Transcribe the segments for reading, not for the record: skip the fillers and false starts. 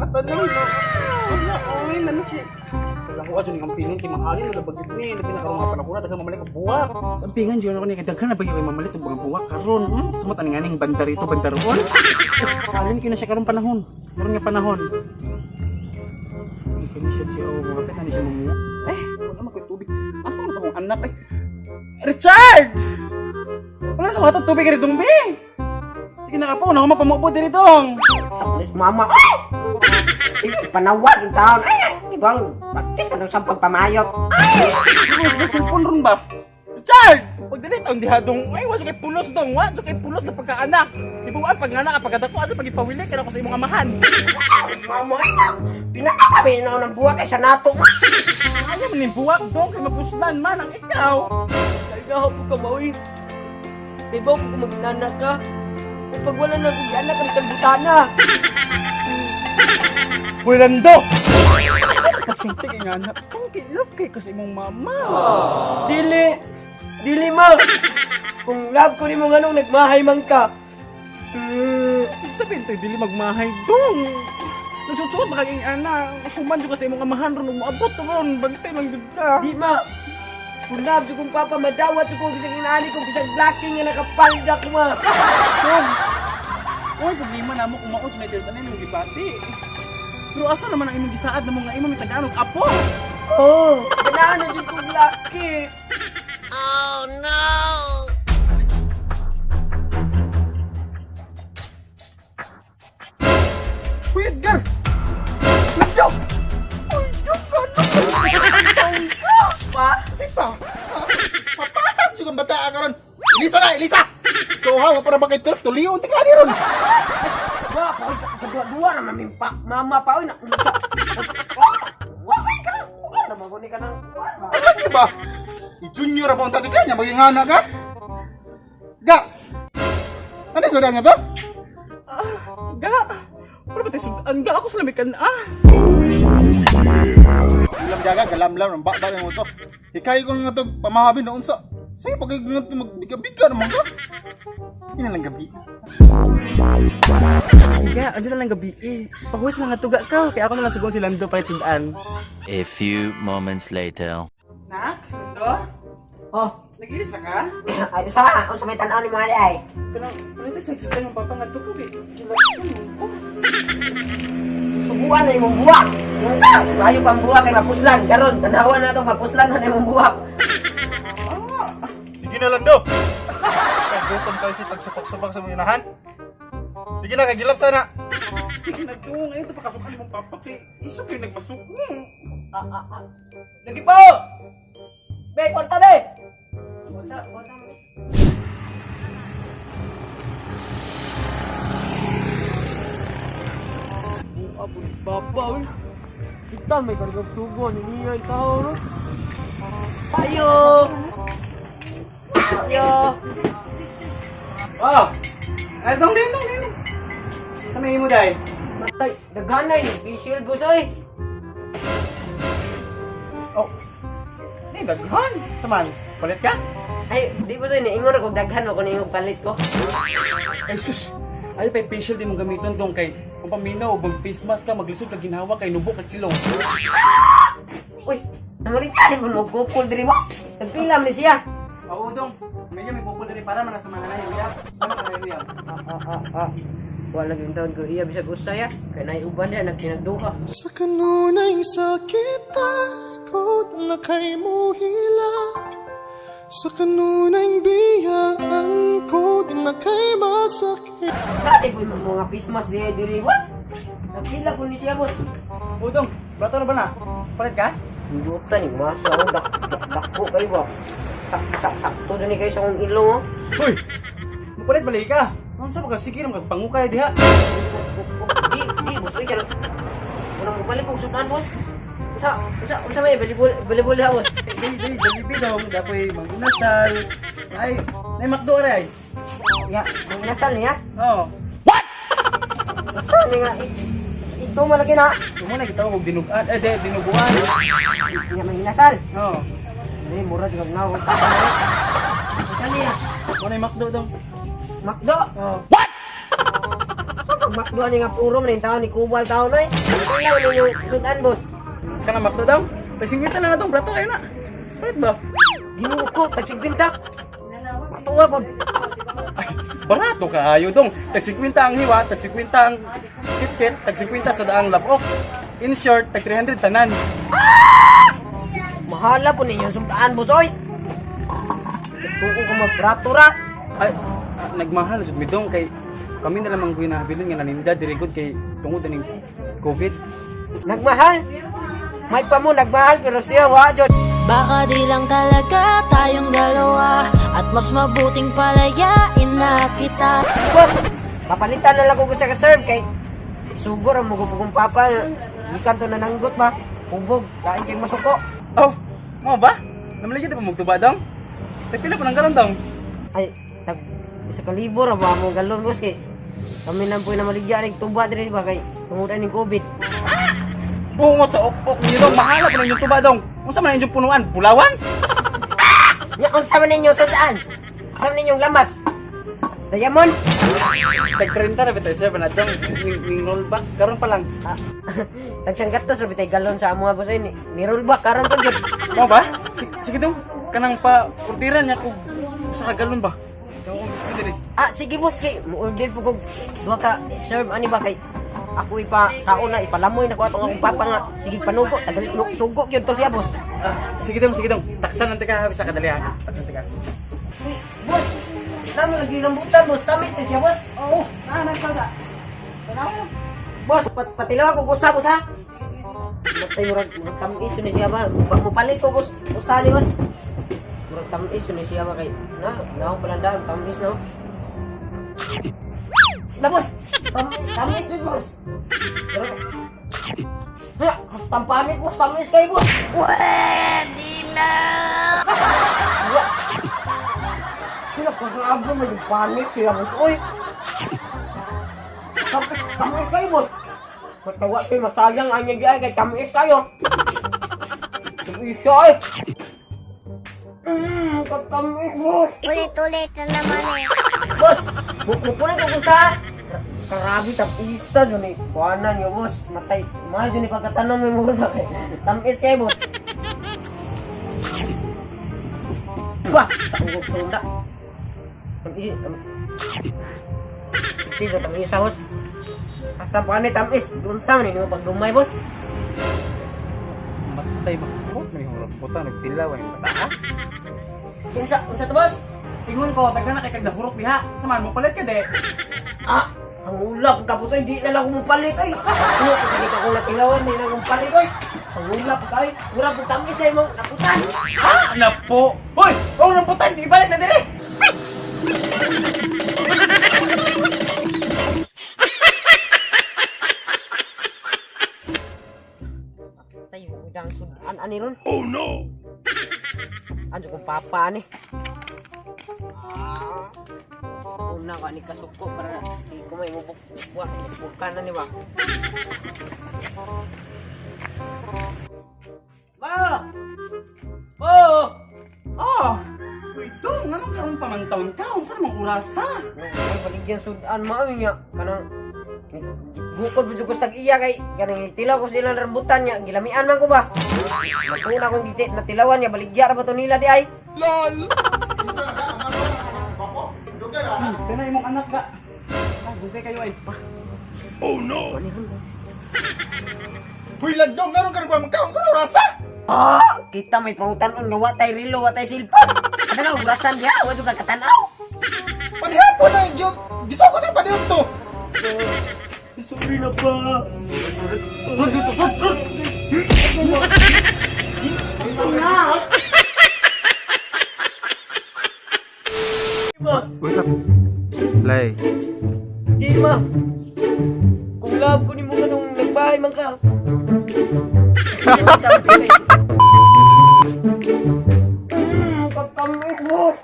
Tanaw na. Wala, oy, nana siya. Wala ko adyo ning ampingan kay mahalin na bagit ni, labi na karon mga panahon daghan mamalit og buwak. Sa ampingan jud ako ni kay daghan na bagit kay mamalit og mga buwak karon. Sumot ani nganing banda rito, banda roon. Sus, halin kay na siya karon panahon. Karon nga panahon. Ay, kami siya siya, oh, mga na ni siya mamuha. Eh, wala man ko'y tubig. Asa man akong anak? Ay, Richard! Wala sa watong tubig rin dong, be. Sige na ka po, na mapamubo diri dong. Saklis mama. Ay! Sige, panawag yung taon. Ay! Ay! Di ba? Praktis na sa pagpamayot. Ay! Mas cellphone ron ba? Richard! Pag dali taon diha dong, ay, wa kay pulos dong, wa kay pulos na pagkaanak. Ibuan pag nganak pagkadako asa pagipawili kay ako sa imong amahan. Saklis mama. Ay! Pinakatabi na ako ng buwak kaysa nato. Ayaw man ning buwak dong kay mapuslan man ang ikaw. Kaya po ka ba, uy? Kay ba kung maginana ka? Kung pag wala na kong anak, ang kalbutana. Hoy Lando! Pagsulti kay nga anak, tong kay love kay ko sa imong mama. Dili! Dili ma! Kung love ko nimo nganong nagmahay man ka. Sabihin to'y dili magmahay dong. Nagsusuot ba kag ana? Human jud ka sa imong amahan ron ug moabot ron, bantay lang jud ka. Di ma! Kung love jud kong papa, madawat jud ko bisag inaani ko bisag blacking nga nakapalda ko ma. Dong. Uy, problema na mo kung mao jud na tanan imong gibati. Pero asa naman ang imong gisaad na mo nga imong mitagaan og apo? Oh, ganahan na jud kong laki. Uy, Edgar! Lando! Uy, Diyos ko! Ano? Pa, Sipa. Mapatag jud ang bata karon. Elisa na, Elisa. Ikaw ha, wa para ba kay tulog tulion ti ka ni ron. Wa, pa, kadua-dua na mamimpak. Mama pa, oy, na. Wa, oy, ka na. Wa, na maguni ka ng. Wa, Ano di ba? I-junior pa ang tati ka niya maging anak ka. Ga. Ano sudan nga to? Ga! Wala ba tayo sudan? Ga, ako sa lamikan ah! Ulam gaga galamlam ng ba mo to. Hikay ko nga to pamahabi na unsa. Sayo pag nga to magbiga-biga naman ka. Ina lang gabi. Sige ga, andyan na lang gabi eh. Pahuwis na nga tuga ka. Kaya ako na lang sugon si Lando para sudan. A few moments later. Nak, Lando? Oh, Nag-iris na ka? ay, sa, unsa may tan-aw ni mga ay. Kanang, palito sa extra yung papa nga tuga eh. Kilapsan mo. Oh, Subuan na imong buwak. Ayo pang buwak kay mapuslan karon. Tanawa na to mapuslan na imong buwak. Sige na Lando. Gutom kayo si tagsupak-supak sa mga inahan. Sige na, kagilap sana. sige na dong. Ay, ito pakasukan mong papa kay iso kayo nagpasuko. Ah, ah, ah. lagi pa! Be, kwarta be! Kwarta, kwarta. Buka po ni papa, uy. Kita may kargang subo ni niya ikaw, no? Ayo. Ayo. Oh! Ay, dong, dong, dong, dong. Sa may mo, day. Matay, daghanay ni facial boss oy. Oh. Ay, daghan. Saman, palit ka? Ay, di boss oy niingon ako daghan ako niingog palit ko. Ay, sus! Ay, pa facial di mong gamiton dong kay kung paminaw, mag face mask ka, maglisod ka ginhawa kay nubo ka kilong. Uy, namalita ni mo magkukul diri boss. Nagpila man ni siya. Oo, dong. Medyo may bukol diri para man sa mga nanay, uyab. Ano ka na uyab? Ah, ah, ah, ah. Wala gyud taon ko iya bisag usay ah. Kay nay uban diha nagtinagduha. Sa kanunay sakit ako na kay mo hilak. Sa kanunay biyaan ko di na kay masakit. Dati po yung mga face mask diri diri boss. Nagpila ko ni siya boss. Oo, dong. Brato na ba na? Palit ka? Yuta ni masa oh, dak dak dako kayo ba. Sak sak sakto jud ni kayo sa akong ilong oh. Uy! Mupalit balik ka. Ano sa pagka sige nang kagpangukay diha. Di di boss oy karon. Unang mo balik kog sudan boss. Unsa unsa unsa may available available ha boss. Day, day, Jollibee dong. Dapoy manginasal. Ay, nay McDo aray. Ya, ang inasal niya. Oo. Unsa ni nga ito malaki na. Tumo na kita og dinugan. Eh, di, dinuguan. Nga may inasal. Oo. Di mura jud na ako. Kani ya. Mo na McDo dong. Makdo. Oo. Sa pag McDo ani nga puro man taon ni Kubal taon oy. Pila man inyong sudan, boss? Kana McDo daw. Tag 50 na na dong, brato kayo na. Palit ba? Ginoo ko, tag 50. Matuwa ko. Ay, barato kaayo dong. Tag 50 ang hiwa, tag 50 ang kitkit, tag 50 sa daang labok. In short, tag 300 tanan. Mahala po ninyo sundaan, boss oy. Kung ko mabrato ra. Ay, nagmahal jud mi dong kay kami na lamang kuy nahabilin nga naninda diri gud kay tungod aning COVID. Nagmahal. May pa mo nagmahal pero siya wa jud. Baka di lang talaga tayong dalawa at mas mabuting palayain na kita. Boss, papalitan na lang ko sa ka-serve kay sugor ang mugubugong papa. Gikan to nananggot ba? Hubog, kain kay masuko. Oh, mo ba? Namaligid pa magtuba dong. Tag pila pa nang galon dong. Ay, tag 1,000 ra ba mo galon boss kay kami nang po na maligya ning tuba diri ba kay tungod ning COVID. Bungot sa ok-ok niyo dong, mahala pa nang inyong tuba dong. Unsa man ang inyong punuan? Bulawan? Nya unsa man ninyo sudaan? Unsa man ninyong lamas? Diamond? Tag 30 ra bitay sir na dong ning rollback karon pa lang. Ah, tag 900 ra bitay galon sa amoa boss ay ni rollback karon pa gyud. Mo ba? Sige dong, kanang pa orderan niya kog usa ka galon ba? Daw akong gusto diri. Ah, sige boss kay mo-order po kog duha ka serve ani ba kay ako ipa kaon na ipalamoy na ko atong akong papa nga sige panugo tagalit no sugo gyud to siya boss. Ah, sige dong, sige dong. Taksan lang tika sa kadali ha. Taksan tika. Uy, boss, namo lagi rambutan boss, tamis ni siya boss. Oo, ah, nagpaga. Boss, patilaw ako usa boss ha. Matay murag murag tamis ni siya ba. Mupalit ko boss, usa ni boss. Murag tamis ni siya ba kay na na ako palandaan tamis na. Na boss, tamis tamis jud boss. Pero Ha, tampanik boss, tamis kayo boss. Pwede na! Wa. Pinakagrabe mo yung panik siya boss. Uy. Tamis, tamis kayo boss. Matawa kayo, masayang ang nagyay kay tamis kayo. Tamis siya eh. Katamis boss. Ulit-ulit na naman eh. Boss, mupunin ko kung sa Karabi, tamisa dun eh. Kuhanan niyo, boss. Matay. Mahal dun eh, pagkatanong mo boss. Tamis kayo, boss. Bah! Tanggok sunda. Tamis. Ito, tamis, boss. Hasta pa ni tamis. Doon sa man, mo pagdumay, boss. Matay ba? Oh, may rambutan nagtilaw ang bata. ha? Unsa, unsa to, boss? Ingon ko, daghan na kay kag nahurot diha. Saman mo palit ka de. Ah! Ang ulap, tapos ay di na lang kumupalit ay. Ano, kung ka kong natilawan, di na lang kumupalit ay. Ang ulap ka ay. Mura po tamis ay mong naputan. Ha? Napo. Hoy, oh rambutan, ibalik na dire. Tay, udang sudan ani ron. Oh no. Anjo kong papa ani. Ah. Una ka ni kasuko para di ko may mubuk buak bukan na ni ba. Ba! Ba! Oh! Uy, dong, anong karon pa man taon ka? Unsa namang orasa? Ay baligyan sudan mao niya kanang bukod pa jud ko sa tag-iya kay kanang tilaw ko sila rambutan niya gilamian man ko ba. Nagpuna kong giti natilawan niya baligya ra ba to nila di ay. LOL! Isa na ka, ang ako, ang ako. Dugay ba? Kana imong anak ka. Ah, dugay kayo ay. Huy, landong, ngaron ka rin pa sa orasa? Ah, kita may pangutan-on nga wa tay relo, wa tay cellphone. Ano nga urasan diha, wa jud ka katanaw. Panihapon na, gyud. Gisaw ko na panihapon to. Sorry na pa. Sud dito, sud, sud. Wait up. Play. Di ma. Kung love ko ni mo nung nagbahay man ka. Katamis, boss.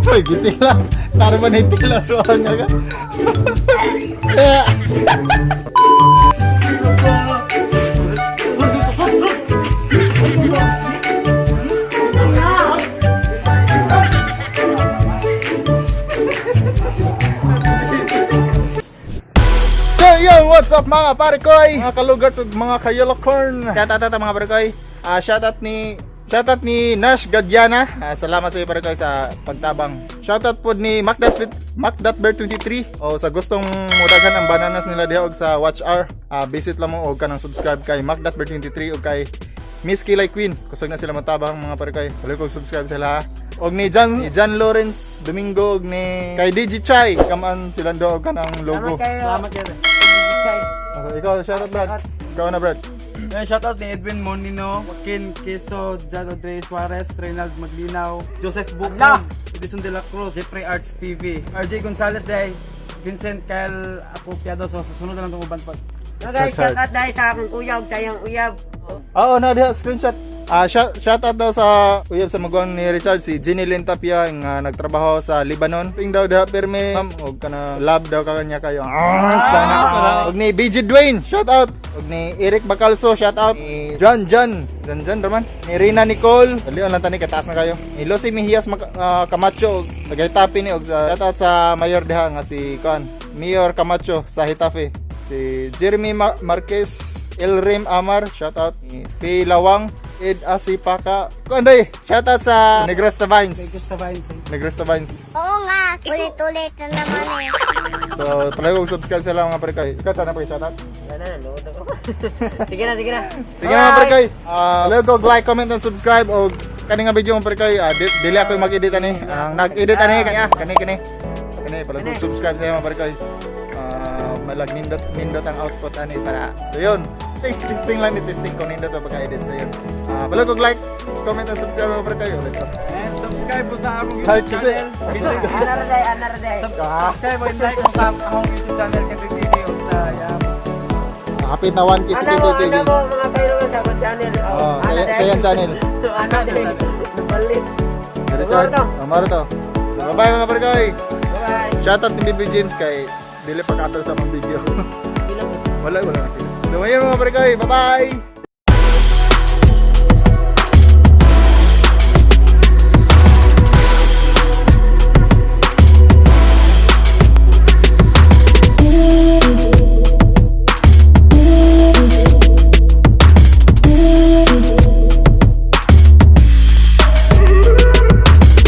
Hoy, gitila. Naraman na itila. Suwang nga ka. What's up, mga parekoy? Mga kalugats ug mga kayolocorn. Shout out mga parekoy. Ah, shout out ni Nash Gadiana. Salamat sa iyo, parekoy, sa pagtabang. Shout out pod ni Mac.Bear23 o sa gustong mudaghan ang bananas nila diha og sa Watch R. Visit lang mo og kanang subscribe kay Mac.Bear23 o kay Miss Kilay Queen. Kusog na sila matabang, mga parekoy. Balik og subscribe sila, ha. Og ni John Lawrence Domingo og ni kay DJ Chai. Kaman sila do og kanang logo. Salamat kayo. Salamat kayo. Chay. Ikaw, shout out, Brad. Ikaw na, Brad. Ayun, shoutout ni Edwin Monino, Joaquin Queso, John Andre Suarez, Reynald Maglinaw, Joseph Ala! Bukon, Edison De La Cruz, Jeffrey Arts TV, RJ Gonzalez Day, Vincent Kyle Apupiado. So, sa sunod na lang itong uban pa. So guys, shout out dahil sa akong kuya ug sa iyang uyab. Oo, na diha screenshot. Shout out daw sa uyab sa maguang ni Richard, si Jenny Lynn Tapia nga nagtrabaho sa Lebanon. Ping daw diha pirmi, ma'am, og kana love daw ka kanya kayo. Sana. Og ni BG Dwayne, shout out. Og ni Eric Bacalso, shout out. Ni John John, John John raman. Ni Rina Nicole, dalion lang tani kataas na kayo. Ni Lucy Mejias Camacho og taga Getafe ni og shout out sa mayor diha nga si kuan, Mayor Camacho sa Getafe. Si Jeremy Marquez, Elrim Amar, shout out. Ni Faye Lawang, Ed Asipaka. Kuanday, shout out sa Negros Tavines. Sa Vines, eh. Negros Tavines. Oo nga, ulit-ulit na naman eh. So, talaga kung subscribe sila, mga parekoy. Ikaw, sana pa shout out. Wala na, nanood ako. Sige na, sige na. Sige na, mga parekoy. Talaga go like, comment, and subscribe. O kani nga video, mga parekoy, dili ako yung mag-edit ani. Ang nag-edit ani kanya, kani kani. Kani pala kung subscribe sa mga parekoy. Malag nindot nindot ang output ani para. So yun. Testing lang ni testing ko nindot ba pagka-edit, so yun. Pala kung like, comment, and subscribe, mga parekoy. Ulit to. And subscribe po sa among Like YouTube kasi- channel. Kintoy Ana ra day, ana ra day. Subscribe and like po sa among YouTube channel, Kintoy TV, o sa yeah. Kapit na 1K si Ana mo, Kintoy TV. ana mo, mga kailangan sa akong channel. Oh, ana day. sa iyang channel. Ana day. Napalit. Si Richard. Amaro to. Amaro to. So, bye-bye, mga parekoy. Bye-bye. Shoutout ni BB James kay dili pa ka sa among video. Wala, wala na. So, ayun, mga parekoy. Bye-bye!